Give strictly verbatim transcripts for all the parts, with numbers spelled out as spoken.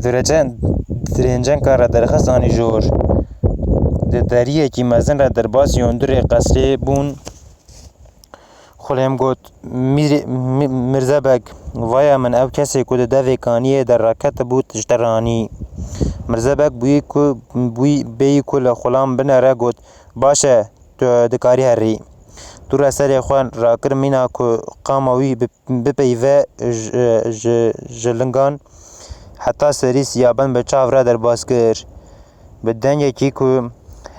Dirêcen, dirêncenka re derxist anî jor. Di deriyekî mezin re derbasî hundirê qesrê bûn. Xulêm got, "Mîr-, Mi-, Mirze Beg, vaya min, ew kesê ku di devê kaniyê de raketibû, ji te re anî." Mirze Beg bûyî ku, bûyî, bêyî ku li xulam binere got, "Baş e, tu dikarî herî." Dû re serê xwe rakir mîna ku qama wî bi-, bipeyve ji, ji, ji lingan heta serî siyaben bi çav re derbas kir. Bi dengekî ku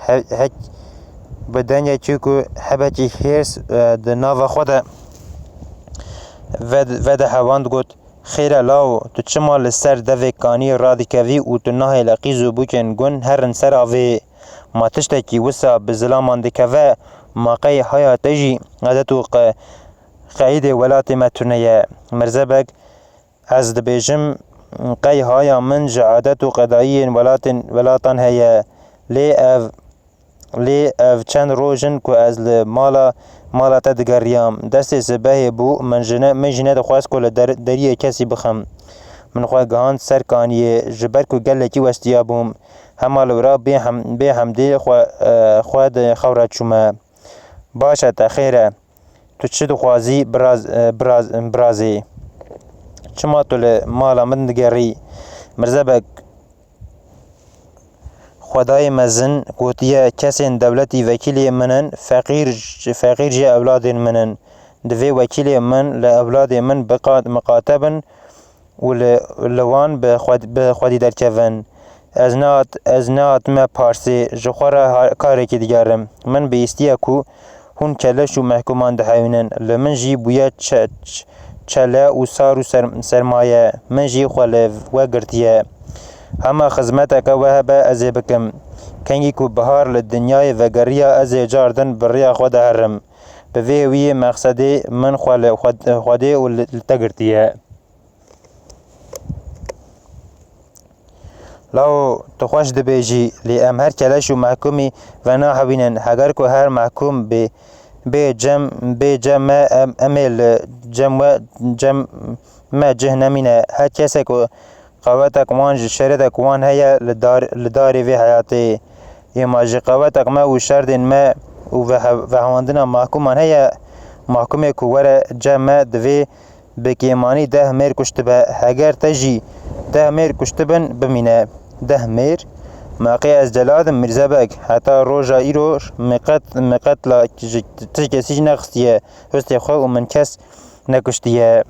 he-, hek-, bi dengekî ku hebekî hêrs, e, di nava xwe de ved-, vede hewand got, "Xêr e law, tu çima li ser devê kaniyê radikevî û tu nahêle qîz û bûkên gun herin ser avê? Ma tiştekî wisa bi zilaman dikeve? Ma qey haya te jî adet û qe-, qeydê welatê me tune ye?" Mirze Beg, "Ez dibêjim, qey haya min ji adet û qedayiyên welatên, welatan heye. Lê ev, lê ev çend roj in ku ez li mala, mala te digeriyam. Destê sibehê bû, min ji ne, min jî nedixwest ku li der-, deriyê kesî bixim. Min xwe gihand ser kaniyê, ji ber ku gelekî westiya bûm. Hema li wira bê hem-, bê hemdê xwe, e, xwe di xew re çûme." "Baş e, te xêr e. Tu çi dixwazî, biraz, e, biraz, birazê? Çima tu li mala min digerî?" Mirze Beg, "Xwedayê mezin gotiye, kesên dewletî wekîlê min in, feqîr, feqîr jî ewladên min in. Divê wekîlê min li ewladê min biqa-, miqate bin û li, li wan bi xwed-, bi xwedî derkevin. Ez nehat-, ez nehatime parsê, ji xwe re ha-, karekî digerim. Min bihîstiye ku hûn keleş û mehkûman dihewînin. Li min jî bûye çe-, ç-, çele û sar û ser-, sermaye. Min jî xwe li we girtiye. Hema xizmeteke we hebe ez ê bikim. Kengî ku bihar li dinyayê vegeriya, ez ê car din bi riya xwe de herim. Bi vê hêwiyê mexsedê min xwe li xwe, Xwedê û li, li te girtiye." "Lawo, tu xweş dibêjî, lê em her keleş û mehkûmî venahewînin. Heger ku her mehkûm bê, bê cem, bê cem me, em, em ê li cem we, cem me cih nemîne. Her kesek ku qewetek wan ji şeretek wan heye li dar, li darê vê heyatê. Êma ji qewetek me û şerdên me û vehe-, vehewandina mehkûman heye, mehkûmê ku were cem me divê bi kêmanî deh mêr kuştibe. Heger te jî deh mêr kuştibin, bimîne." "Deh mêr? Ma qey ez celadîm, Mîrze Beg? Heta roja îro min qet, min qetla ji ti kesî jî nexistiye hustê xwe û min kes nekuştiye."